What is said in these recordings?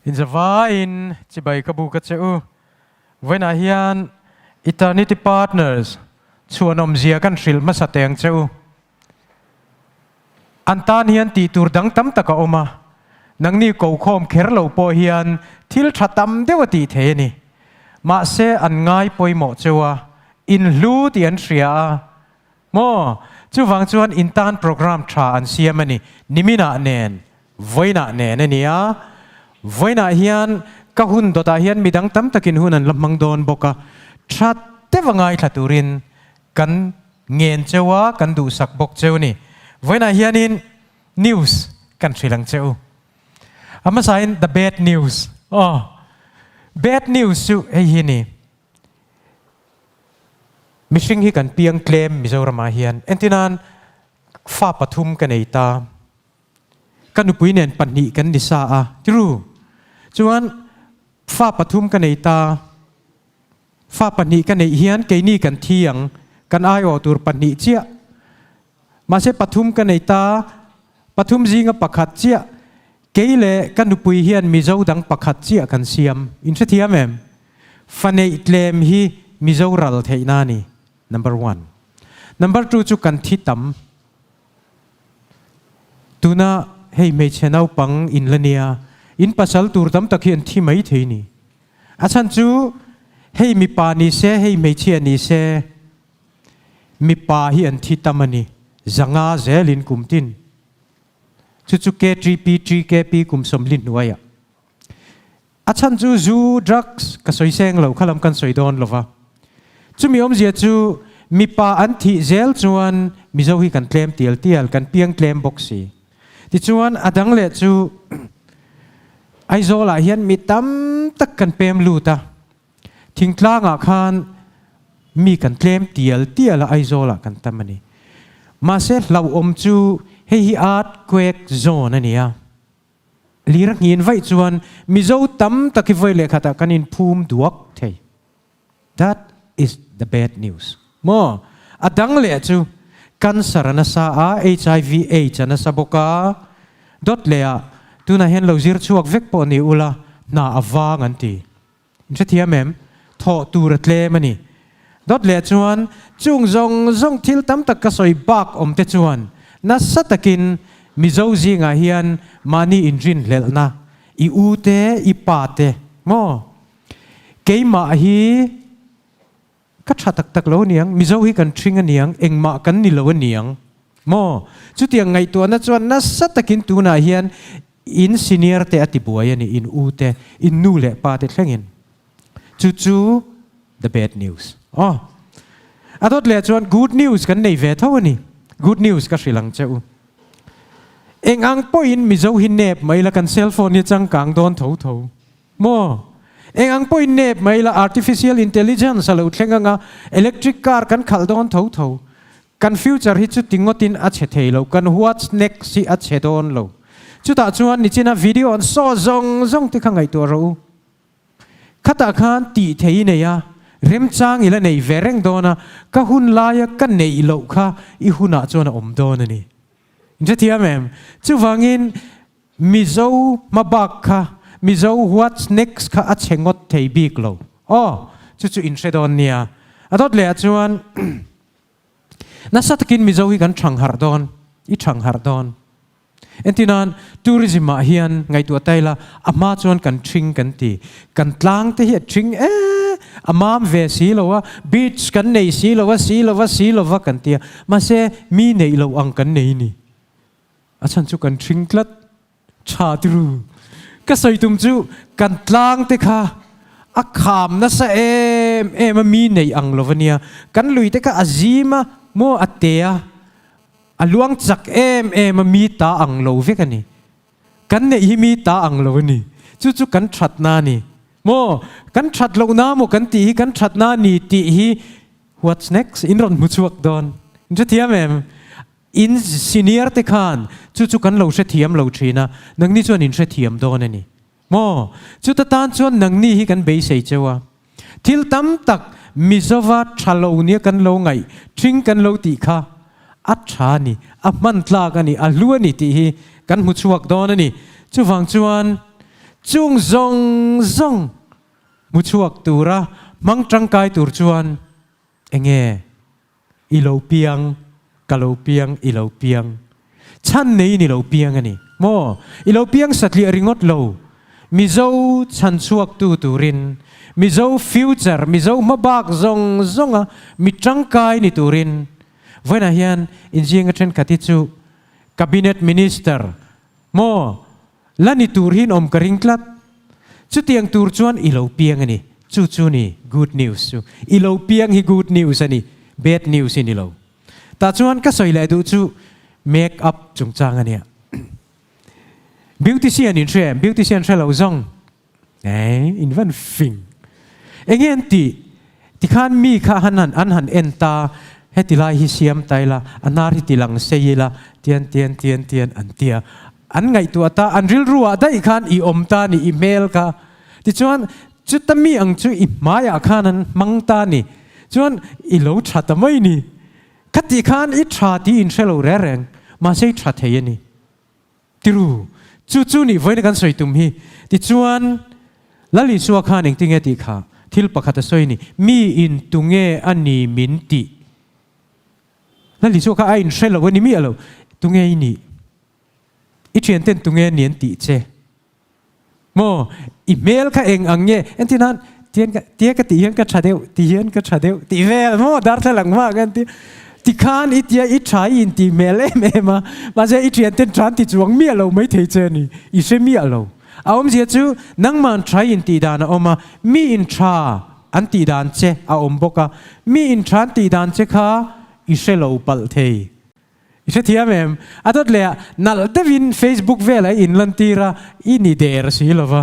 In zavaiin chibai ka bu ka che u. Vawiinah hian Eternity Partners chhuanawmzia kan hrilh hmasa teng che u. An tan hian tih tur dang tam tak a awm a, nangni kokhawm kher lo pawh hian thil tha tam deuh a tih thei a ni. Mahse an ngai pawimawh cheu a, in hlu tih an hria a maw? Chuvang chuan in tan program tha an siam a ni, niminah nen, vawiinah nen a ni a. Vawiinah hian ka hun dawtah hian midang tam takin hun an la hmang dawn bawk a, tha deuh a ngaithla turin kan ngen cheu a, kan duhsak bawk cheu ni. Vawiinah hianin news kan hrilh ang che u. A hmasain the bad news. Aw, bad news chu hei hi ni. Mihring hi kan piang tlem Mizoramah hian. Entinan fa pathum ka nei ta. Ka nupui nen pahnih kan ni sa a, tiru. Chuan fa pathum ka nei ta. Fa pahnih ka neih hian keini kan thi ang, kan aiawh tur pahnih chiah. Mahse pathum ka nei ta, pathum zinga pakhat chiah, kei leh ka nupui hian Mizo dang pakhat chiah kan siam. In hrethiam em? Fa neih tlem hi Mizo ral theihna a ni, number one. Number two chu kan thi tam. Tuna hei hmeichhe naupang in la nia, in pasal tur tam tak hi an thi mai thei ni. A chhan chu hei mipa ni se, hei hmeichhia ni se, mipa hi an thi tam a ni. Zanga zelin kum tin. Chu chu KTP, TKP kum sawmli hnuaiah. A chhan chu zu, drugs, ka sawi seng lo, khalam kan sawi dawn lo va. Chumi awmzia chu mipa an thih zel chuan Mizo hi kan tlem tial tial, kan piang tlem bawk si. Tichuan a dang leh chu Aizawlah hian mi tam tak kan pem lut a, thingtlangah khan mi kan tlem tial tial a Aizawlah kan tam a ni. Mahse hlauhawm chu hei hi earthquake zone a ni a, lir a nghin vaih chuan Mizo tam tak hi vawi leh khatah kan inphum duak thei. That is the bad news. Maw? A dang leh chu cancer a nasa a, HIV aids a nasa bawk a, dawt leh ah tunah hian lo zir chhuak vek pawh ni ula hna a vang an ti. In hrethiam em? Thawh tur a tlem a ni. Dawt leh chuan chung zawng zawng thil tam tak ka sawi bak awm te chuan nasa takin Mizo zingah hian mahni inrinhlelhna, i u te, i pa te, maw? Keimah hi ka tha tak tak lo aniang, Mizo hi kan ṭhing aniang, engmah kan ni lo aniang maw? Chutiang ngaihtuahna chuan nasa takin tunah hian in senior te a ti buai a ni, in u te, in nu leh pa te thlengin. Chu chu the bad news. Aw. A dawt leh chuan good news kan nei ve tho a ni. Good news ka hrilh ang che u. Eng ang pawhin Mizo hi nep mai la kan cell phone hi changkang dawn tho tho. Maw? Eng ang pawhin nep mai la artificial intelligence a lo thleng anga electric car kan khalh dawn tho tho. Kan future hi chu ti ngawtin a chhe thei lo, kan what's next hi a chhe dawn lo. Chutah chuan nichina video an saw zawng zawng te kha ngaihtuah rawh u. Khatah khan tih thei i nei a, remchang i la nei ve reng dawn a, ka hun laia ka neih loh kha i hunah chuan a awm dawn a ni. Inhrethiam em? Chuvangin Mizo hmabak kha Mizo what's next kha a chhe ngawt thei bik lo. Aw, chu chu in hre dawn nia. A dawt leh ah chuan nasa takin Mizo hi kan thang harh dawn, i thang harh dawn. Entinan tourism ah hian ngaihtuah ta ila a hma chuan kan thing kan ti. Kan tlang te hi a thing e, a mam ve si lo a, beach kan nei si lo a, si lo va, si lo va kan ti a. Mahse mi neih loh ang kan nei ni. A chhan chu kan ṭhing tlat. Ṭha tiru. Ka sawi tum chu kan tlang te kha a kham nasa em em a mi nei ang lo va nia. Kan lui te kha a zim a maw a te a, a luang chak em em a mi ta ang lo vek a ni. Kan neih hi mi ta ang lo a ni. Chu chu kan ṭhatna a ni. Maw kan ṭhat lohna maw kan tih hi kan ṭhatna a ni tih hi what's next in rawn hmu chhuak dawn. In hrethiam em? In senior te khan chu chu kan lo hrethiam lo thin a, nangni chuan in hrethiam dawn a ni maw? Chuta tan chuan nangni hi kan beisei cheu a, thil tam tak Mizova tha lo nia kan lo ngaih thing kan lo tih kha a tha a ni, a hman tlak a ni, a hlu a ni tih hi kan hmu chhuak dawn a ni. Chuvang chuan chung zawng zawng hmu chhuak tura hmang tangkai tur chuan enge i lo piang, ka lo piang, i lo piang. Chhan neiin i lo piang a ni maw? I lo piang satliah ringawt lo. Mizo chhan chhuaktu turin, Mizo future, Mizo hmabak zawng zawnga mi tangkai ni turin vawiinah hian inzinga thenkhat hi chu Cabinet Minister maw la ni tur hian awm ka ring tlat. Chutiang tur chuan i lo piang a ni. Chu chu ni good news chu. I lo piang hi good news a ni, bad news hi ni lo. Tah chuan ka sawi leh duh chu make up chungchang a nia. Beautician in hria em? Beautician hre lo zawng eh in van fing. Enge an tih? Tikhan mi kha han han an han en ta, heti lai hi siam ta ila, a hnar hi ti lang sei ila, tian tian tian tian an tia. An ngaihtuah ta, an rilru ah daih khan i awm ta ni, i hmel kha. Tichuan chuta mi ang chu i hmaiah khan an hmang ta ni. Chuan i lo tha ta mai ni. Khati khan i tha tih in hre lo reng reng, mahse i tha thei a ni. Tiru, chu chu nih vawiin kan sawi tum hi. Tichuan, Lal Isua khan engtinge tih kha thil pakhat a sawi ni, Mi in tunge a ni min tih. Lal Isua kha a inhre lo a ni miah lo, Tunge i nih? I thianten tunge a ni an tih che? Maw? I hmel kha eng ang nge? Entir nan, tian ka, tia ka tih hian ka tha deuh, ti hian ka tha deuh tih vel maw? Darthlalang hma khan ti. Tikhan i tia i tha i inti hmel em em a, mahse i thian ten tha an ti chuang miah lo maithei che a ni, i hre miah lo. A awmzia chu nangman tha i intih dan a awm a, mi in tha an tih dan che a awm bawk a, mi in tha an tih dan che kha i hre lo palh thei. I hrethiam em? A dawt leh ah nalh deuhin Facebook velah i inlantir a, i ni der si lo va.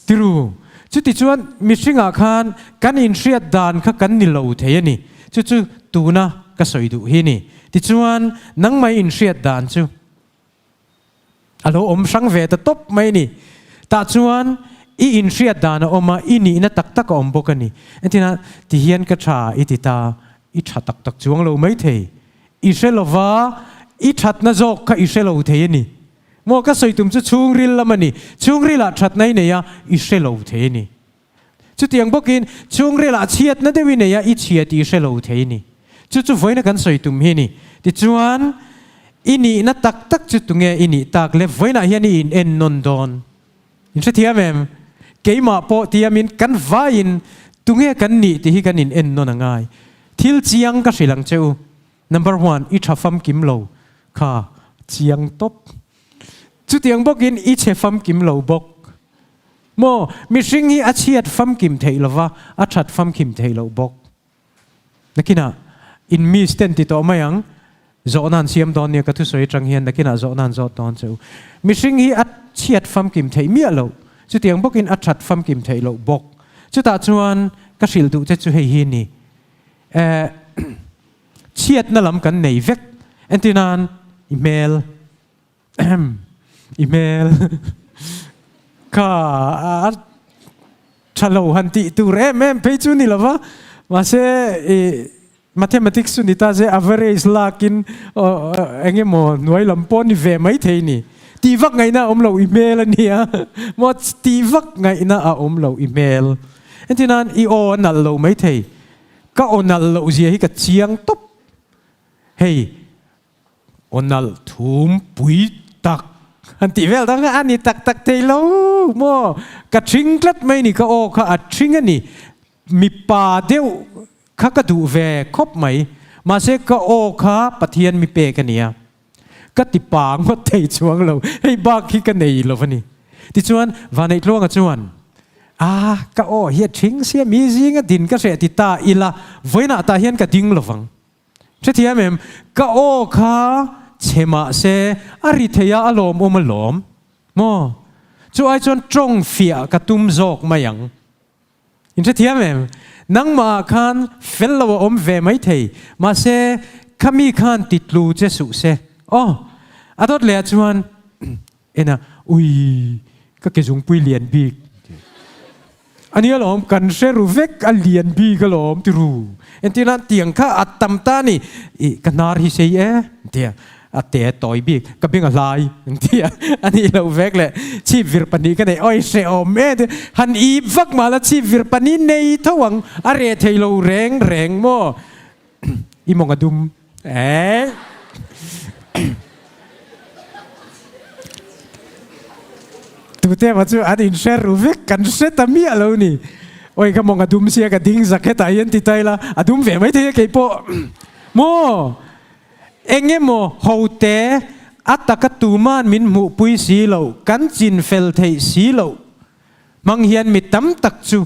Tiru, chutichuan mihringah khan kan inhriat dan kha kan ni lo thei a ni. Chu chu tuna ka sawi duh hi ni. Tichuan nangmah i inhriat dan chu a lo awm hrang ve ta tawp mai a ni. Tah chuan i inhriat dan a awm a, i nihna tak tak a awm bawk a ni. Entina, ti hian ka tha i ti ta, i tha tak tak chuang lo mai thei. I hre lova, i thatna zawk kha i hre lo thei a ni. Maw ka sawi tum chu chhungril lam a ni. Chhungrilah thatna i nei a, i hre lo thei a ni. Chutiang bawkin chhungrilah chhiatna deuh i nei a, i chhia tih i hre lo thei a ni. Chu chu vawiina kan sawi tum hi a ni. Tichuan, i nihna tak tak chu tunge i nih tak le? Vawiinah hian i in en nawn dawn. In hrethiam em? Keimah pawh tiamin kan vaiin tunge kan nih tih hi kan in en nawn a ngai. Thil chiang ka hrilh ang che u. Number one, i tha famkim lo kha chiang tawp. Chutiang bawkin i chhe famkim lo bawk. Maw, mihring hi a chhiat famkim theih lova, a that famkim theih loh bawk. Nakinah in miss ten ti tawh mai ang, zawhna an siam dawn nia ka thusawi atang hian nakinah zawhna an zawt dawn che u. Mihring hi a chhiat famkim theih miah loh, chutiang bawkin a that famkim theih loh bawk. Chutah chuan ka hrilh duh che chu hei hi ni. Eh, chhiatna lam kan nei vek. Entir nan i hmel, i hmel kha a tha lo han tih tur em em phei chu ni lova, mahse i mathematics chu ni ta se average lakin eng emaw hnuai lam pawh ni ve mai thei ni. Tih vak ngaihna a awm lo i hmel a nia, maw tih vak ngaihna a awm lo i hmel. Entir nan i aw a nalh lo mai thei. Ka aw nalh loh zia hi ka chiang tawp. Hei aw nalh thum pui tak han tih vel dang a ni tak tak thei lo maw? Ka thing tlat mai ni ka aw kha a thing a ni. Mipa deuh kha ka duh ve khawp mai. Mahse ka aw kha Pathian mi pek a nia. Ka ti pa ngawt thei chuang lo, hei bak hi ka nei lo a ni. Tichuan, Vaneihtluanga chuan, A, ka aw hi a thing sia, mi zinga din ka hreh ti ta ila, vawiinah tah hian ka ding lo vang. Hrethiam em? Ka aw kha chhe mah se, a ri thei a, a lawmawm alawm. Maw? Chu ai chuan tawng fiah ka tum zawk mai ang. In hrethiam em? Nangmah ah khan fel lo a awm ve maithei, mahse khami khan ti tlu che suh se. Aw, a dawt leh ah chuan en a, ui, ka ke zungpui lian bik. A ni alawm, kan hre ru vek a lian bik alawm ti ru. Entir nan tiang kha a tam ta ni, i ka hnar hi sei e, tia. A te tawi bik, ka beng a hlai an ti a, a nih loh vek leh chhip vir pahnih ka nei, awi hrehawm e ti, han ip vak mah la chhip vir pahnih nei tho ang, a reh thei lo reng reng maw, i mawng a dum eh. Tute emaw chu an inhre ru vek, kan hre ta miah lo ni, awi ka mawng a dum sia ka ding zak hetah hian ti ta ila, a dum ve maithei a keipawh maw. Eng emaw hote a taka tuman min hmuhpui si lo, kan chin fel theih si loh hmang hian mi tam tak chu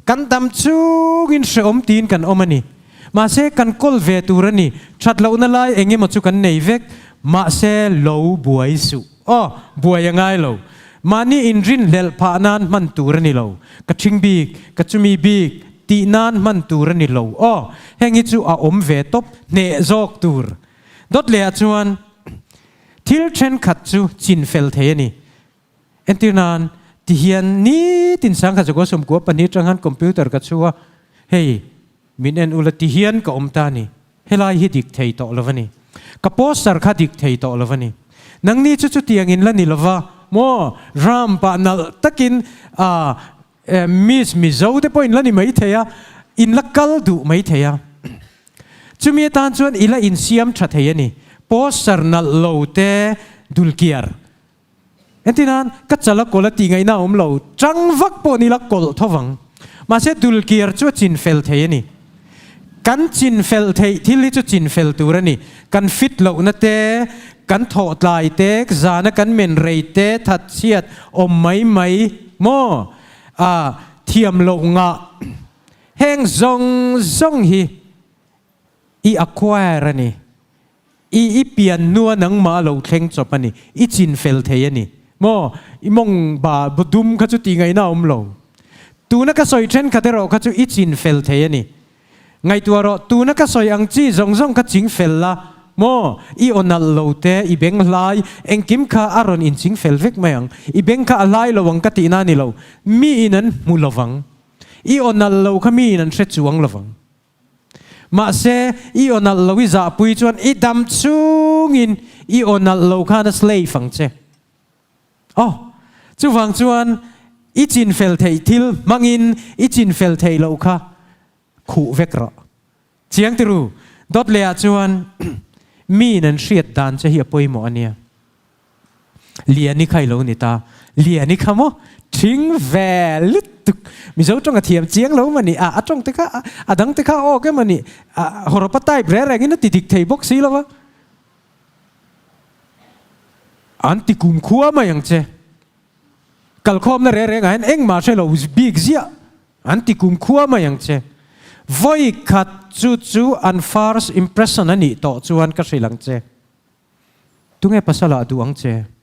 kan dam chungin hrehawm tiin kan awm a ni. Mahse, kan kawl ve tur a ni. That lohna lai eng emaw chu kan nei vek. Mahse, lo buai suh. Aw, buai a ngai lo. Mahni inrinhlelh phah nan hman tur a ni lo. Ka ṭhing bik, ka chumi bik tih nan hman tur a ni lo. Aw, heng hi chu a awm ve tawp hneh zawk tur. Dawt lehah chuan thil ṭhenkhat chu chin fel thei a ni. Entir nan, tihian nitin sangkhat zakua sawmkua pahnih aṭang khan computer ka chhu a, hei min en ula tihian ka awm ta a ni. Helai hi dik thei tawh lo a ni. Ka poster kha dik thei tawh lo a ni. Nangni chu chutiang in la ni lova maw? Ram pah nalh takin ah Miss Mizo te pawh in la ni mai thei a, in la kal duh mai thei a. Chumi atan chuan i la insiam tha thei a ni. Poster nalh lo te dulkiar. Entirnan, ka chala kawlh a tih ngaihna a awm lo, chang vak pawh ni la kawlh tho vang. Mahse dulkiar chu a chin fel thei a ni. Kan chin fel theih thil hi chu chin fel tur a ni. Kan fit lohna te, kan thawh tlai te, zana kan men rei te, that chhiat awm mai mai maw? A thiam loh ngah heng zawng zawng hi i acquire a ni. I i pian hnua nangmah a lo thleng chawp a ni. I chin fel thei a ni. Maw? I mawng ba bu dum kha chu tih ngaihna a awm lo. Tuna ka sawi thenkhat erawh kha chu i chin fel thei a ni. Ngaihtuah rawh, tuna ka sawi ang chi zawng zawng kha ching fel la. Maw? I aw nalh lo te, i beng hlai, engkim kha a rawn inching fel vek mai ang. I beng kha a hlai lo ang ka tihna a ni lo. Miin an hmu lovang. I aw nalh lo kha miin an hre chuang lovang. Mahse, i aw nalh lo i zahpui chuan i dam chungin i aw nalh lo khan a slave ang che. Aw, chuvang chuan i chinfel theih thil hmangin i chinfel theih loh kha khuh vek rawh. Chiang ti ru, dawt lehah chuan miin an hriat dan che hi a pawimawh a nia. Liani kha i lo ni ta. Liani kha maw? Thing ve lutuk. Mizo tawng a thiam chiang lo mah ni. A, a tawng te kha, a dang te kha a awk em a ni. A, hawrawpa type reng rengin a ti dik thei bawk si lo va. An ti kum khua mai ang che. Kalkhawmna reng rengah hian engmah hre lo bik ziah. An ti kum khua mai ang che. Vawi khat chu chu an first impression a nih tawh chuan ka hrilh ang che. Tunge pasal ah duh ang che?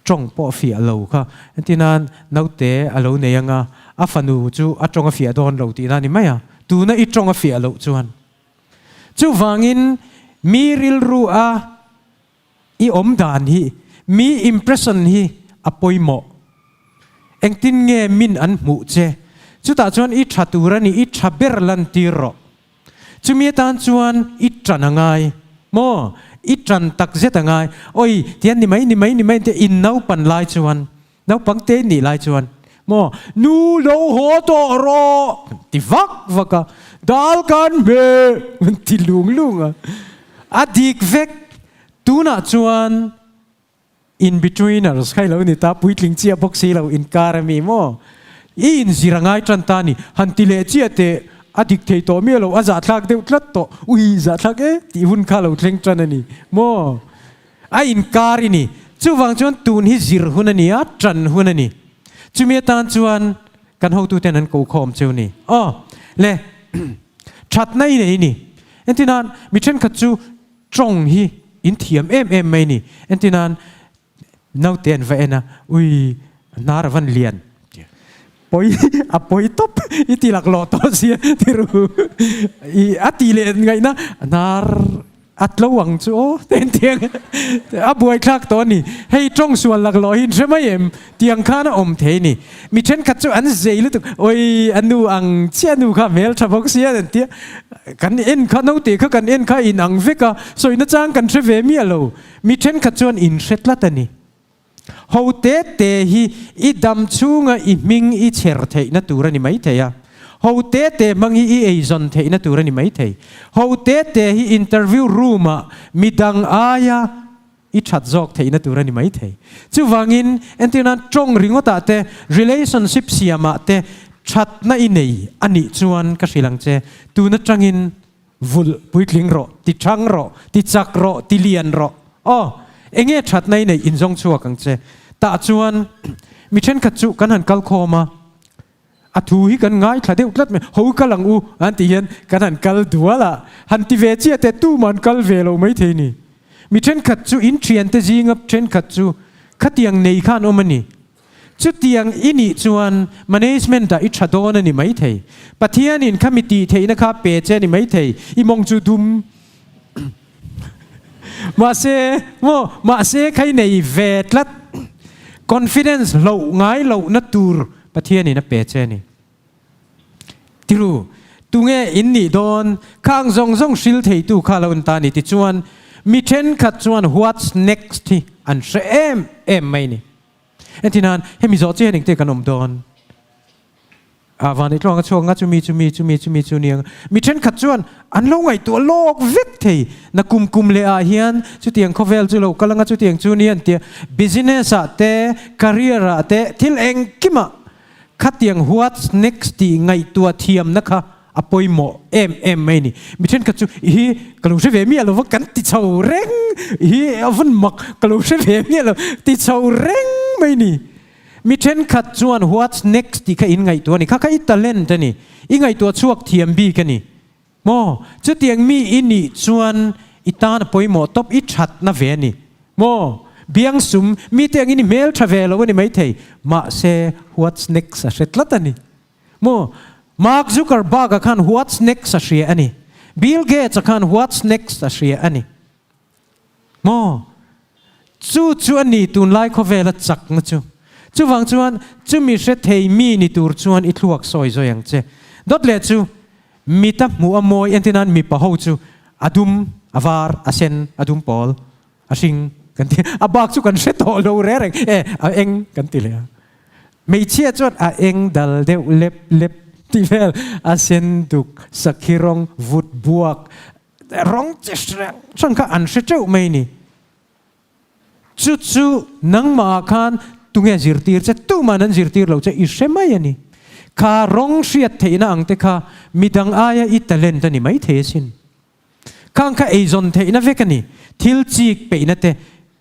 Tawng pawh a fiah lo kha. Entirnan naute a lo nei anga a fanu chu a tawng a fiah dawn lo tihna a ni mai a. Tuna i tawng a fiah loh chuan. Chuvangin mi rilru a i awm dan hi, mi impression hi a pawimawh. Engtin nge min an hmuh che? Chutah chuan i tha tur a ni, i tha ber lantir rawh. Chumi atan chuan i ṭan a ngai maw? I ṭan tak zet a ngai. Awi, tihian ni mai, ni mai, ni mai tia in naupan lai chuan, naupang te nih lai chuan maw, Nu lo haw tawh rawh! Ti vak vak a, Dal kan hmeh! Ti lung lung a. A dik vek. Tunah chuan In-betweeners kha i lo ni ta, puitling chiah bawk si lo inkar a mi maw? I inzir a ngai tan ta ni, han ti leh chiah teh, a dik thei tawh miah lo, a zahthlak deuh tlat tawh, ui zahthlak e tih hun kha lo thleng tan a ni maw? A inkar i ni, chuvang chuan tun hi zir hun a ni a, tan hun a ni. Chumi atan chuan kan hotuten an ko khawm cheu ni. Aw le, thatna i nei ni. Entirnan, mi thenkhat chu Tawng hi in thiam em em mai ni. Entirnan naute an va en a, ui hnar a van lian. Pawi a pawi tawp i ti lak lawh tawh sia ti ru. I a ti leh ngaihna hnar. A tlo ang chu aw ten tiang a buaithlak tawh a ni. Hei tawng sual laklawh hi in hre mai em? Tiang khan a awm thei a ni. Mi thenkhat chu an zei lutuk, Oi a nu ang chiah nu kha hmel tha bawk sia an tia. Kan en kha naute kha kan en kha in ang vek a, sawina chang kan hre ve miah lo. Mi thenkhat chuan in hre tlat a ni. Ho te te hi i dam chhunga i hming i chher theihna tur a ni maithei a, ho te te hmang hi i eizawn theihna tur a ni maithei. Ho te te hi interview room-ah midang aia i that zawk theihna tur a ni maithei. Chuvangin, entir nan tawng ringawtah te, relationship siamah te thatna i nei a nih chuan ka hrilh ang che, tun atangin Vulh puitling rawh, ti thang rawh, ti chak rawh, ti lian rawh. Aw, enge thatna i neih inzawng chhuak ang che. Tah chuan mi thenkhat chu kan han kal khawm a, a thu hi kan ngaithla deuh tlat mai, ho kal ang u an tih hian kan han kal dual a, han ti ve chiah teh tuman kal ve lo maithei ni. Mi thenkhat chu in thiante zinga thenkhat chu khatiang nei khan awm a ni. Chutiang i nih chuan management ah i tha dawn a ni maithei. Pathianin kha mi tih theihna kha pe che a ni maithei. I mawng chu dum mahse maw mahse kha i nei ve tlat. Confidence hloh ngai lohna tur Pathianin a pe che a ni. Tiru, tunge in nih dawn? Khang zawng zawng hril theitu kha lo an ta ni tichuan mi thenkhat chuan what's next hi an hre em em mai ni. Entinan, hemi zawh chian engte kan awm dawn? A van i tluang a chhuak nga chumi chumi chumi chumi chu nia. Mi thenkhat chuan an lo ngaihtuah lawk vek thei. Na kum kum leh ah hian chutiang khawvel chu lo kal anga chutiang chu nia an tia. Business ah te, career ah te, thil engkimah Khatiang what's next tih ngaihtuah thiamna kha a pawimawh em em mai a ni. Mi thenkhat chu i hi ka lo hre ve miah lo va kan ti chho reng, i hi a vun mak ka lo hre ve miah lo ti chho reng mai a ni. Mi thenkhat chuan what's next tih kha in ngaihtuah a ni. Kha kha i talent a ni, i ngaihtuah chhuak thiam bik a ni. Maw? Chutiang mi i nih chuan i tan a pawimawh tawp, i thatna ve a ni. Maw? Biang sum, mite angin i hmel tha ve lo a ni maithei, mahse what's next a hre tlat a ni. Maw? Mark Zuckerberg-a khan what's next a hria a ni. Bill Gates-a khan what's next a hria a ni. Maw? Chu chu a ni tunlai khawvela chakna chu. Chuvang chuan chumi hre thei mi ni tur chuan i thluak sawi zawi ang che. Dawt leh chu mita hmuh a mawi entir nan mipa ho chu a dum, a var, a sen, a dum pawl, a hring kan ti a bak chu kan hre tawh lo reng reng e a eng kan ti leh a. Hmeichhia chuan a eng dal deuh lep lep tih vel a sen duk sakhi rawng vut buak Rawng chi hrang hrang kha an hre teuh mai ni. Chu chu nangmah ah khan tunge zirtir che, tuman an zirtir lo che i hre mai a ni. Kha rawng hriat theihna ang te kha midang aia i talent a ni mai thei asin. Khang kha eizawn theihna vek a ni. Thil chik peihna te,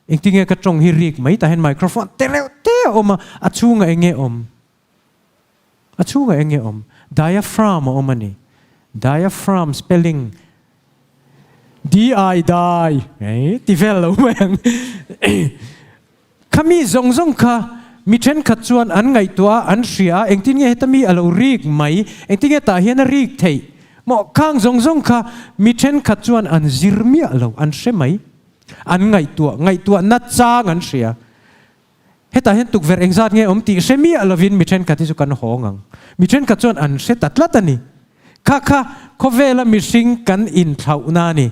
engtinge ka tawng hi rik mai tah hian microphone te reuh te a awm a, a chhungah enge awm? A chhungah eng nge awm? Diaphragm a awm a ni. Diaphragm spelling D-I die ei ti vel lo mai ang. Khami zawng zawng kha mi thenkhat chuan an ngaihtuah a, an hria a, engtin nge heta mi a lo rik mai, engtin nge tah hian a rik theih? Maw khang zawng zawng kha mi thenkhat chuan an zir miah lo, an hre mai. An ngaihtuah, ngaihtuah nachang an hria. Hetah hian tukverh engzat nge awm tih hre miah lovin mi thenkhat hi chu kan hawng ang. Mi thenkhat chuan an hre ta tlat a ni. Kha kha khawvela mihring kan inthlauhna a ni.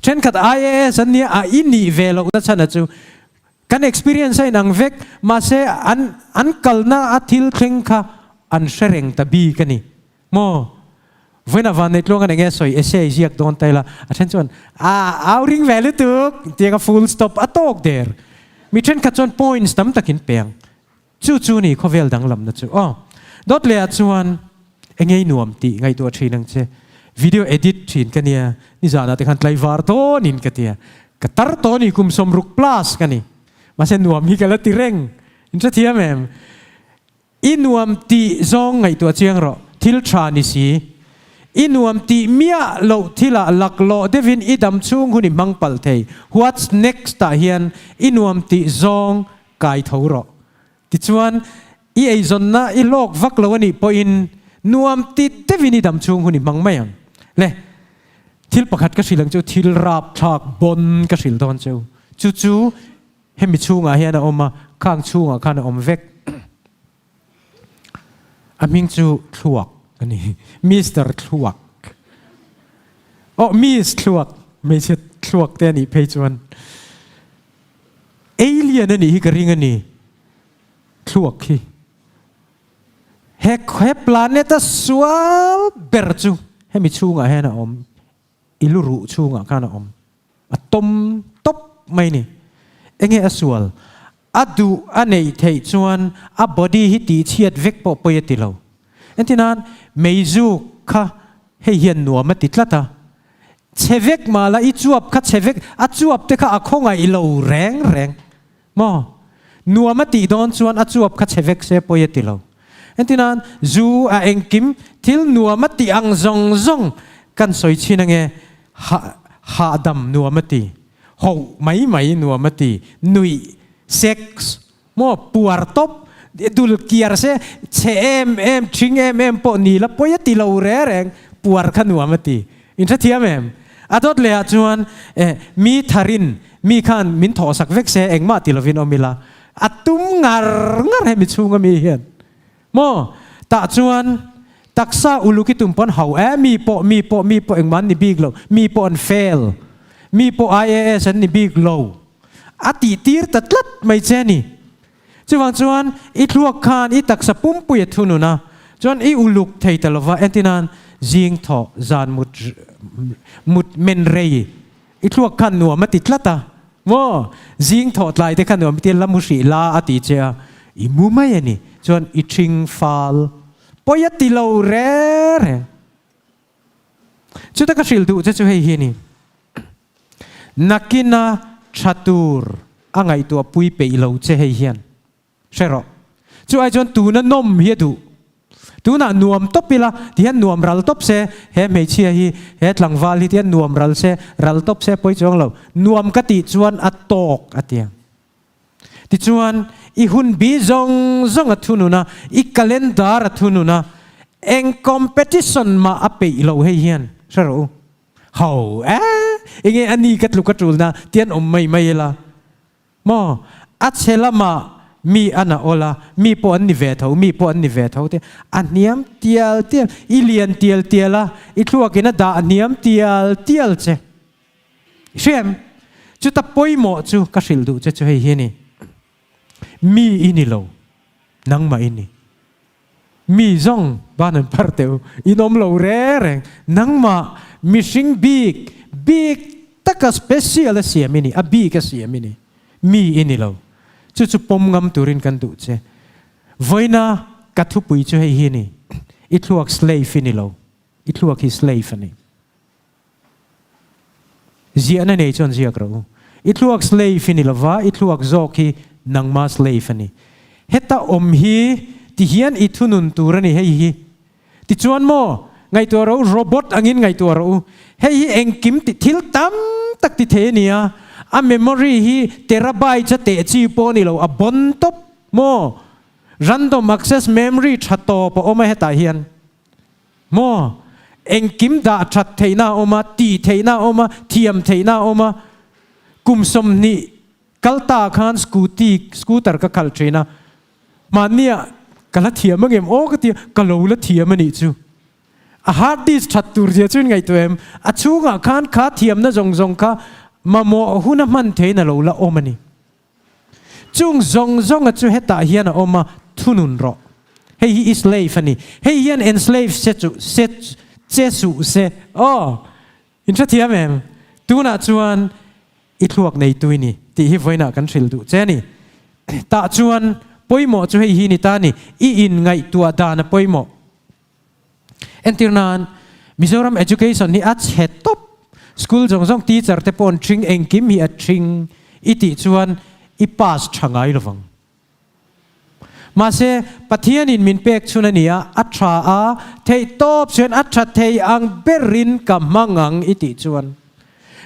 Thenkhat IAS an nia a i nih ve lohna chhan a chu kan experience a inang vek mahse an an kalna a thil thleng kha an hre reng ta bik a ni. Maw? Vawiin a van nei tluang a eng nge sawi essay ziak dawn ta ila a then chuan a au ring ve lutuk tiang a full stop a tawk der. Mi thenkhat chuan points tam takin peng. Chu chu ni khawvel danglamna chu aw. Dawt leh ah chuan eng nge nuam tih ngaihtuah thin ang che. Video edit thin ka nia nizanah te khan tlaivar dawnin ka tia. Ka tar tawh ni kum 60 plus ka ni. Mahse nuam hi ka la ti reng. In hrethiam em? I nuam tih zawng ngaihtuah chiang rawh, thil tha ni si. I nuam tih miah loh thilah laklawh deuhin i dam chhung hun i hmang palh thei. What's next ah hian i nuam tih zawng kai tho rawh. Tichuan, i eizawnna i hlawk vak lo a nih pawhin nuam ti deuhin i dam chhung hun i hmang mai ang. Le. Thil pakhat ka hrilh ang cheu, thil rapthlak bon ka hrilh dawn cheu. Chu chu hemi chhungah hian a awm a, khang chhungah khan a awm vek. A hming chu Thluak a ni. Mister Thluak. Aw, Miss Thluak. Hmeichhe thluak te a nih phei chuan alien a nih hi ka ring a ni. Thluak hi. He he planet a sual ber chu hemi chhungah hian a awm. I lu ruh chhungah khan a awm. A tawm tawp mai ni. Enge a sual? A duh a neih theih chuan a body hi tihchhiat vek pawh pawi a ti lo. Entirnan, meizuk kha hei hian nuam a ti tlat a. Chhe vek mah la i chuap kha chhe vek, a chuap te kha a khawngaih lo reng reng. Maw? Nuam a tih dawn chuan a chuap kha chhe vek se pawi a ti lo. Entirnan, zu a engkim thil nuam a tih ang zawng zawng kan sawi chhin ange, hah hahdam nuam a ti, hoh mai mai nuam a ti, nuih, sex, maw, puar tawp, dul kiar se, chhe em em, thing em em pawh ni la pawi a ti lo reng reng, puar kha nuam a ti. In hrethiam em? A dawt leh ah chuan eh mi tharin mi khan min thawhsak vek se engmah ti lovin awm ila a tum ngar ngar hemi chhunga mi hian maw tah chuan taksa uluk i tum pawn ho eh mi pawh mi pawh mi pawh engmah an ni bik lo mi pawh an fail mi pawh IAS an ni bik lo a tih tir ta tlat mai che ni. Chuvang chuan i thluak khan i taksa pumpui a thunun a, chuan i uluk thei ta lova, entinan zing thawh zan mut mut men rei i thluak khan nuam a ti tlat a, maw zing thawh tlai te kha nuam i ti la mu hrih la a ti che a, i mu mai a ni, chuan i thing fal pawi a ti lo reng reng. Chuta ka hrilh duh che chu hei hi a ni. Nakina tha tur a ngaihtuah pui peih lo che hei hian hre rawh. Chu ai chuan tuna nawm hi a duh. Tunah nuam tawp ila tihian nuam ral tawp se, he hmeichhia hi, he tlangval hi tihian nuam ral se, ral tawp se pawi chuang lo. Nuam ka tih chuan a tawk a ti ang. Tichuan, i hun bi zawng zawng a thunun a, i calendar a thunun a, eng competition mah a peih lo hei hian hre rawh u. Ho e, enge a ni ka tluk a tul na tian awm mai mai ila maw? A chhe lamah mi a na awl a, mi pawh an ni ve tho, mi pawh an ni ve tho te a hniam tial tial, i lian tial tial a, i thluakin a dah hniam tial tial che. I hria em? Chuta pawimawh chu ka hrilh duh che chu hei hi a ni, mi i ni lo, nangmah i ni. Mi zawng ban an phar teuh, in awm lo reng reng. Nangmah mihring bik, bik taka special a siam i ni, a bik a siam i ni. Mi i ni lo. Chu chu pawm ngam turin kan duh che. Vawiina ka thupui chu hei hi a ni, I thluak slave i ni lo, i thluak hi slave a ni. Ziahna nei chuan ziak rawh u. I thluak slave i ni lova, i thluak zawk hi nangma slave a ni. Heta awm hi tihian i thunun tur a ni hei hi. Tichuan maw, ngaihtuah rawh u, robot angin ngaihtuah rawh u. Hei hi engkim ti thil tam tak ti thei a ni a, a memory hi terabytes a teh chi pawh a ni lo, a bon tawp maw? Random access memory tha tawp a awm a hetah hian. Maw? Engkim dah that theihna a awm a, tih theihna a awm a, thiam theihna a awm a. Kum 20 kal ta khan scooty, scooter ka khalh thin a. Mahnia ka la thiam angem aw ka ti a, ka lo la thiam a nih chu. A hard disk that tur zia chu in ngaihtuah em? A chhungah khan kha thiamna zawng zawng kha mamawh huna hman theihin a lo la awm a ni. Chung zawng zawnga chu hetah hian a awm a, thunun rawh. Hei hi i slave a ni. Hei hian enslave se chu se che suh se. Aw! In hrethiam em? Tunah chuan i thluak neitu i ni tih hi vawiinah kan hrilh duh che a ni. Tah chuan pawimawh chu hei hi ni ta a ni. I inngaihtuah dan a pawimawh. Entir nan, Mizoram education hi a chhe tawp. School zawng zawng teacher te pawh an thring, engkim hi a thring i tih chuan i pass tha ngai lovang. Mahse, Pathianin min pek chhun a ni a, a tha a, theih tawp chuan a tha thei ang berin ka hmang ang i tih chuan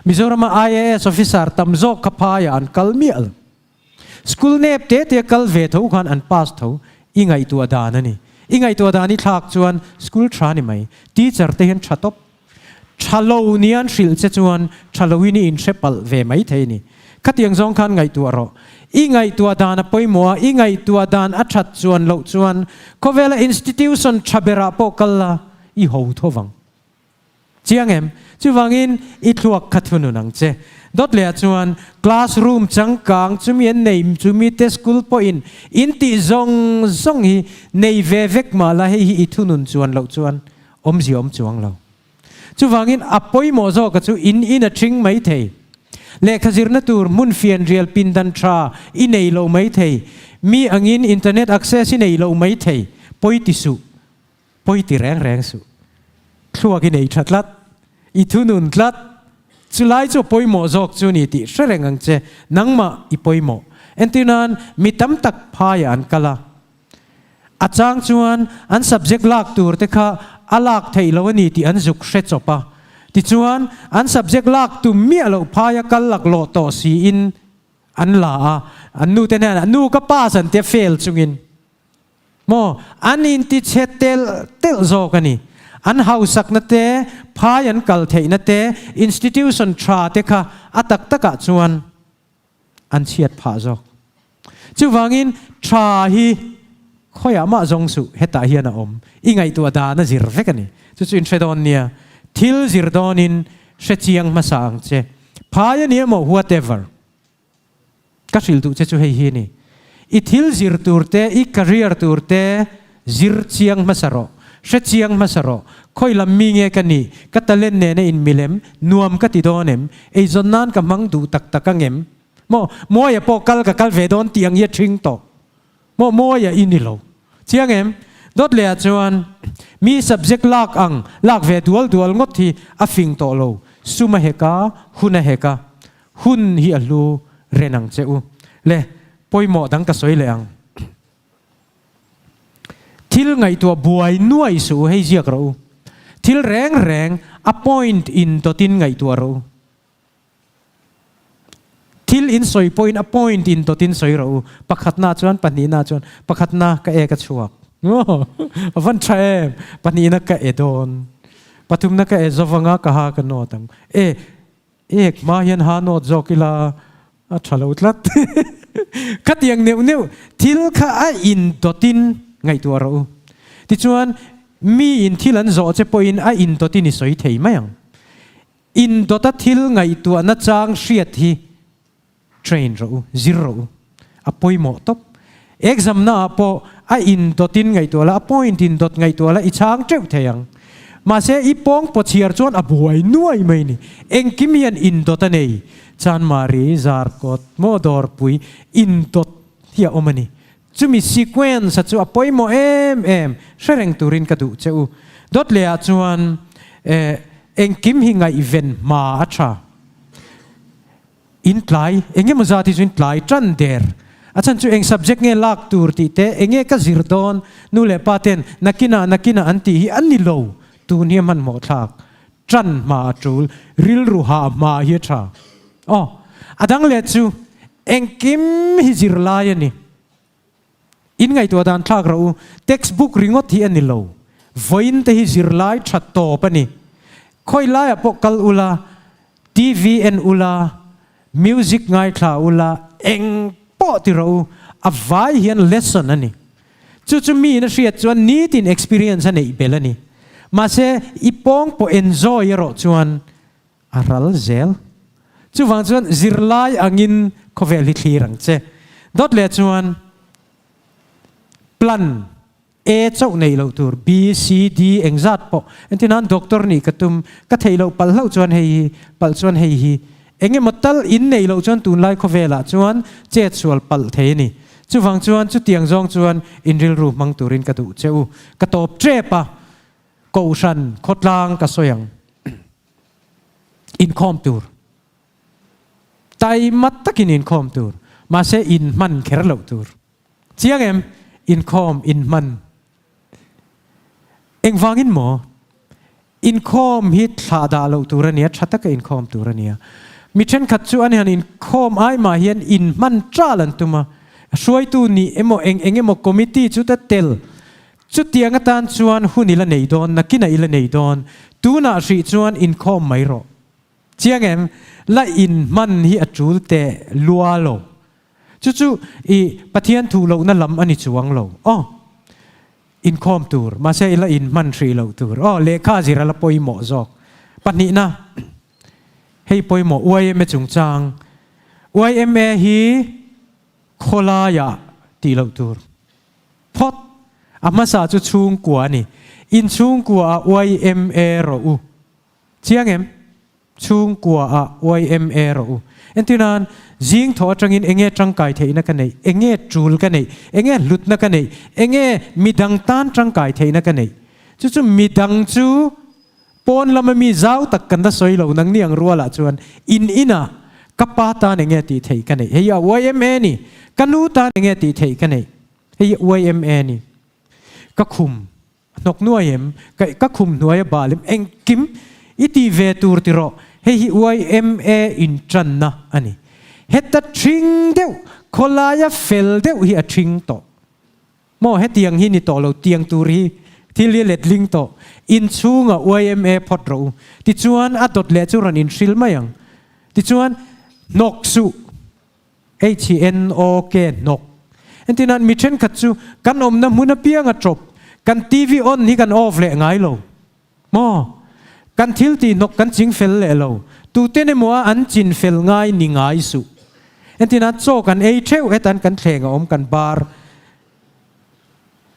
Mizorama IAS officer tam zawk kha phaiah an kal miah lo. School nep te te kal ve tho khan an pass tho i ngaihtuah dan a ni. I ngaihtuah dan i thlak chuan school tha ni mai. Teacher te hian tha tawp. Tha lo nia an hrilh che chuan tha loin i inhre palh ve mai thei ni. Khatiang zawng khan ngaihtuah rawh. I ngaihtuah dan a pawimawh a, i ngaihtuah dan a that chuan loh chuan khawvela institution tha berah pawh kal la, i ho tho vang. Chiang em? Chuvangin i thluak kha thunun ang che. Dawt lehah chuan class room changkang chumi an nei chumi te school pawhin in tih zawng zawng hi nei ve vek mah la hei hi i thunun chuan loh chuan awmzia awm chuang lo. Chuvangin a pawimawh zawka chu in in a ṭhing mai thei. Lehkha zirna tur hmun fianrial pindan ṭha i nei lo mai thei. Mi angin internet access i nei lo mai thei. Pawi ti suh. Pawi ti reng reng suh. Thluak i nei ṭha tlat. I thunun tlat. Chulai chu a pawimawh zawk chu ni tih hre reng ang che. Nangmah i pawimawh. Entirnan, mi tam tak phaiah an kal a. A chang chuan an subject lak tur te kha a lak theih loh a ni tih an zuk hre chawp a. Tichuan, an subject lak tum miah loh phaia kal laklawh tawh siin an la a, an nu te hnenah, Nu ka pass an tia fail chungin maw an inti chhe telh telh zawk a ni. An hausakna te, phai an kal theihna te, institution tha te kha a tak takah chuan an chhiat phah zawk. Chuvangin tha hi khawiah mah zawng suh hetah hian a awm. I ngaihtuah dan a zir vek a ni. Chu chu in hre dawn nia. Thil zir dawnin hre chiang hmasa ang che. Phai a ni emaw whatever. Ka hrilh duh che chu hei hi a ni. I thil zir tur te, i career tur te zir chiang hmasa rawh. Hre chiang hmasa rawh. Khawi lam mi nge ka nih? Ka talent nena in milem nuam ka ti dawn em? Eizawn nan ka hmang duh tak tak ang em? Maw, Mawia pawh kal ka kal ve dawn tih ang hi a ṭhing tawh. Maw, Mawia i ni lo. Chiang em? Dawt lehah chuan mi subject lak ang lak ve dual dual ngawt hi a fing tawh lo. Sum a hek a, hun a hek a. Hun hi a hlu ren ang che u. Le, pawimawh dang ka sawi leh ang. Thil ngaihtuah buai nuai suh u, hei ziak rawh u. Thil reng reng a point in dawtin ngaihtuah rawh u. Thil in sawi pawhin a point in dawtin sawi rawh u. Pakhatna chuan pahnihna chuan pakhatna ka ek a chhuak. A van tha em! Pahnihna ka e dawn. Pathumna ka e zawvanga ka ha ka nawt ang. E, ek hma hian ha nawt zawk ila a tha lo tlat. Khatiang neuh neuh thil kha a in dawtin ngaihtuah rawh u. Tichuan mi in thil an zawh che pawhin a in dawtin i sawi thei mai ang. Indawta thil ngaihtuah nachang hriat hi train rawh u, zir rawh u. A pawimawh tawp. Exam naah pawh a indawtin ngaihtuah la, a point indawt ngaihtuah la i chhang teuh thei ang. Mahse i pawng pawchhiar chuan a buai nuai mai ni. Engkim hian indawt a nei. Chanmari, Zarkawt, maw Dawrpui indawt hi a awm a ni. Chumi sequence a chu a pawimawh em em hre reng turin ka duh che u. Dawt lehah chuan eh engkim hi ngaihven hma a tha. In tlai, eng emaw zat hi chu in tlai tan der. A chhan chu eng subject nge lak tur tih te, eng nge ka zir dawn, nu leh pa ten nakinah nakinah an tih hi a ni lo. Tun hi a hmanhmawh thlak. Tan hma a tul, rilru hah hma hi a tha. Aw, a dang leh chu engkim hi zirlai a ni. In ngaihtuah dan thlak rawh u, textbook ringawt hi a ni lo. Vawiin te hi zirlai tha tawp a ni. Khawi laiah pawh kal ula, TV en ula, music ngaithla ula, eng pawh ti rawh u, a vai hian lesson a ni. Chu chu miin a hriat chuan nitin experience a neih belh a ni. Mahse, i pawng pawh enjoy erawh chuan a ral zel. Chuvang chuan zirlai angin khawvel hi thlir ang che. Dawt leh chuan plan A chauh neih loh tur, B, C, D engzat pawh. Entirnan doctor nih ka tum, ka theih loh palh hlauh chuan hei hi, palh chuan hei hi. Eng emaw tal in neih loh chuan tunlai khawvelah chuan chet sual palh thei a ni. Chuvang chuan chutiang zawng chuan in rilru hmang turin ka duh che u. Ka tawp tep a, Kohhran khawtlang ka sawi ang. Inkhawm tur. Taima takin inkhawm tur. Mahse inhman kher loh tur. Chiang em? Inkhawm, inhman. Engvangin maw? Inkhawm hi thlah dah loh tur a nia, tha taka inkhawm tur a nia. Mi thenkhat chu an han inkhawm ai mah hian inhman tal an tum a. Hruaitu nih emaw eng eng emaw committee chu ta tel. Chutiang atan chuan hun i la nei dawn, nakinah i la nei dawn. Tunah hrih chuan inkhawm mai rawh. Chiang em? La inhman hi a tul teh lua lo. Chu chu i Pathian thu lohna lam a ni chuang lo. Aw, inkhawm tur, mahse i la inhman hrih loh tur. Aw, lehkha zir a la pawimawh zawk. Pahnihna, hei pawimawh yma chungchang. Yma hi khawlaiah tih loh tur. Phawt, a hmasa chu chhungkua a ni. Inchhungkua ah yma rawh u. Chiang em? Chhungkua ah yma rawh u. Entir nan, zing thaw atangin enge tangkai theihna ka neih? Enge tul ka neih? Enge hlutna ka neih? Enge midang tan tangkai theihna ka neih? Chu chu midang chu pawn lama mi zau tak kan la sawi lo nang ni ang rualah chuan in inah ka pa tan enge tih theih ka neih? Hei a yma ni. Ka nu tan enge tih theih ka neih? Hei a yma ni. Ka khum Hnawk nuai em? Ka ka khum hnuai a bal em? Engkim i ti ve tur ti rawh. Hei hi yma intanna a ni. Heta thing deuh, khawlaia fel deuh hi a thing tawh. Maw hetiang hi ni tawh lo, tiang tur hi thil hi letling tawh. Inchhunga yma phawt rawh u. Tichuan a dawt leh chu rawn inhrilh mai ang. Tichuan hnawk suh. HNOK hnawk. Entirnan mi thenkhat chu kan awmna hmun apianga tawp, kan TV on hi kan off leh ngai lo. Maw? Kan thil tih hnawk kan ching fel leh lo. Tuten emaw a an chin fel ngai ni ngai suh. Entirnan chaw kan ei theuh hetan kan thleng a awm kan bar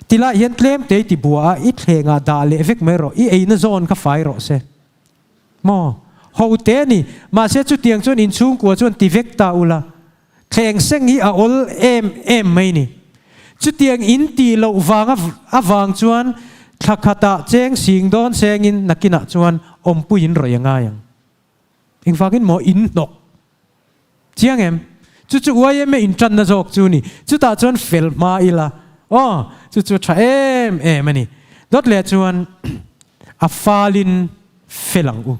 tilai hian tlem te i ti bua a, i thlengah dah leh vek mai rawh, i eina zawn kha fai rawh se. Maw? Ho te a ni. Mahse chutiang chuan inchhungkua chuan ti vek ta ula, thleng seng hi a awl em em mai ni. Chutiang in tih loh vang avang chuan thla khatah cheng sing dawn sengin nakinah chuan awmpui in rawih a ngai ang. Engvangin maw in hnawk Chiang em? Chu chu yma intanna zawk chu ni. Chutah chuan fel hma ila. Aw, chu chu tha em em a ni. Dawt leh chuan a falin fel ang u.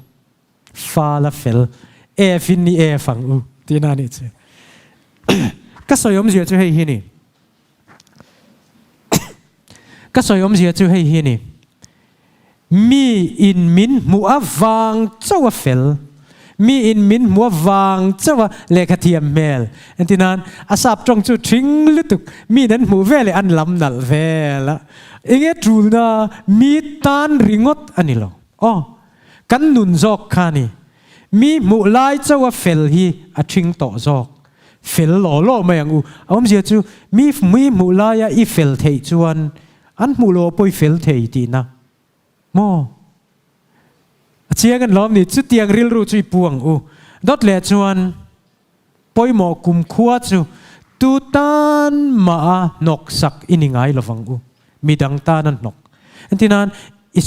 Fal a fel. F in ni F ang u tihna a nih chu. Ka sawi awmzia chu hei hi ni. Ka sawi awmzia chu hei hi ni. Mi in min hmuh avang chauh a fel. Mi in min hmuh avang chauh a lehkha thiam hmel. Engtin nan a sap tawng chu thing lutuk. Mi in an hmuh veleh an lam nalh vel a. Enge tulna mi tan ringawt a ni lo. Aw, kan nun zawk kha ni. Mi hmuh lai chauh a fel hi a thing tawh zawk. Fel law law mai ang u. A awmzia chu mi mi hmuh laia i fel theih chuan an hmuh loh pawh i fel thei tihna maw? A chiang an lawm ni. Chutiang rilru chu i pu ang u. Dawt leh chuan pawimawh kumkhua chu tu tan mah a hnawksak i ni ngai lovang u. Midang tan a hnawk. Engtin i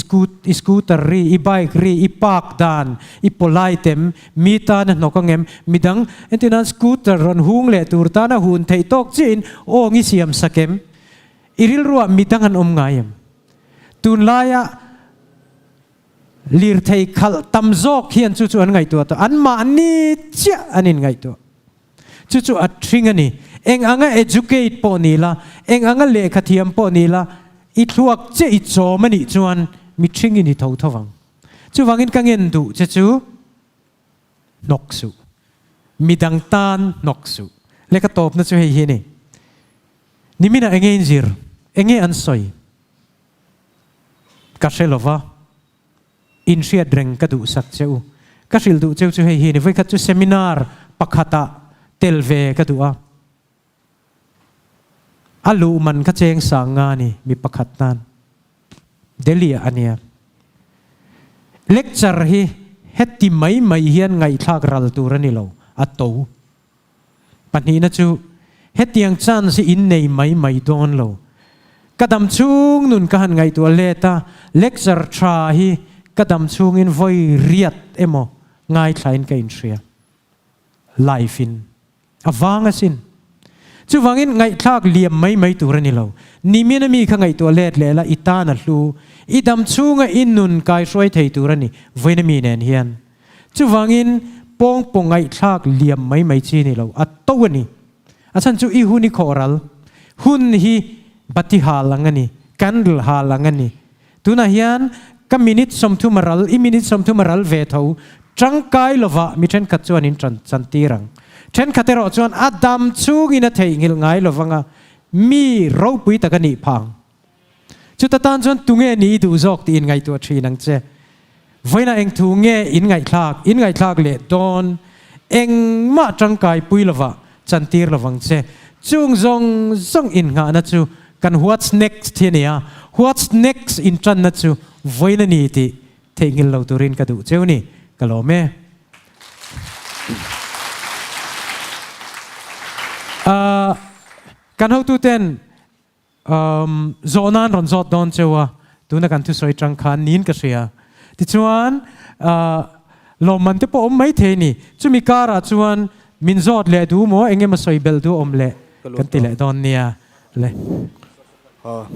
i scooter ri, i bike ri, i park dan, i polite em, mi tan a hnawk ang em, midang entir nan scooter rawn hung leh tur tan a hun theih tawk chiahin awng i siam sak em, i rilruah midang an awm ngai em. Tunlaia lirthei khalh tam zawk hian chu chu an ngaihtuah tawh, anmahni chiah an inngaihtuah. Chu chu a thring a ni. Eng anga educate pawh ni la, eng anga lehkha thiam pawh ni la, i thluak che i chawm a nih chuan mi thring i ni tho tho vang. Chuvangin ka ngen duh che chu hnawk suh. Midang tan hnawk suh. Lehkha tawpna chu hei hi a ni. Niminah enge inzir? Enge an sawi? Ka hre lova. Inhriat reng ka duhsak che u. Ka hrilh duh cheu chu hei hi a ni, vawikhat chu seminar pakhatah tel ve ka duh a. A luh man kha cheng sang nga a ni, mi pakhat tan. Delhi ah a nia. Lecture hi heti mai mai hian ngaihthlak ral tur a ni lo, a to. Pahnihna chu, hetiang chance hi in nei mai mai dawn lo. Ka dam chhung nun ka han ngaihtuah let a, lecture tha hi ka dam chhungin vawi riat emaw ngaithlain ka inhria. Life in a vang asin. Chuvangin ngaihthlak liam mai mai tur a ni lo. Nimin a mi kha ngaihtuah let leh la i tan a hlu. I dam chhunga i nun kaihruai thei tur a ni vawiin a mi nen hian. Chuvangin pawngpaw ngaihthlak liam mai mai chi ni lo, a to a ni. A chhan chu i hun i khawh ral. Hun hi bati hal ang a ni. Candle hal ang a ni. Tunah hian ka minute 30 a ral, i minute 30 a ral ve tho. Tangkai lovah mi thenkhat chuan in tan chantir ang. Thenkhat erawh chuan a dam chungin a theihnghilh ngai lovang a, mi ropui tak a nih phah ang. Chuta tan chuan tunge ni i duh zawk tih in ngaihtuah thin ang che. Vawiinah eng thu nge in ngaihthlak, in ngaihthlak leh dawn engmah tangkai pui lovah chantir lovang che. Chung zawng zawng innghahna chu kan what's next hi a ni a, what's next intanna chu vawiin a ni tih theihnghilh lo turin ka duh cheu ni. Ka lawm e. Kan hotuten Um, zawhna an rawn zawt dawn cheu a, tuna kan thusawi tang khan niin ka hria. Tichuan, uh, lawmman te pawh awm mai thei ni. Chumi karah chuan min zawt leh duh maw, eng emaw sawi belh duh awm leh kan ti leh dawn nia le. Ha.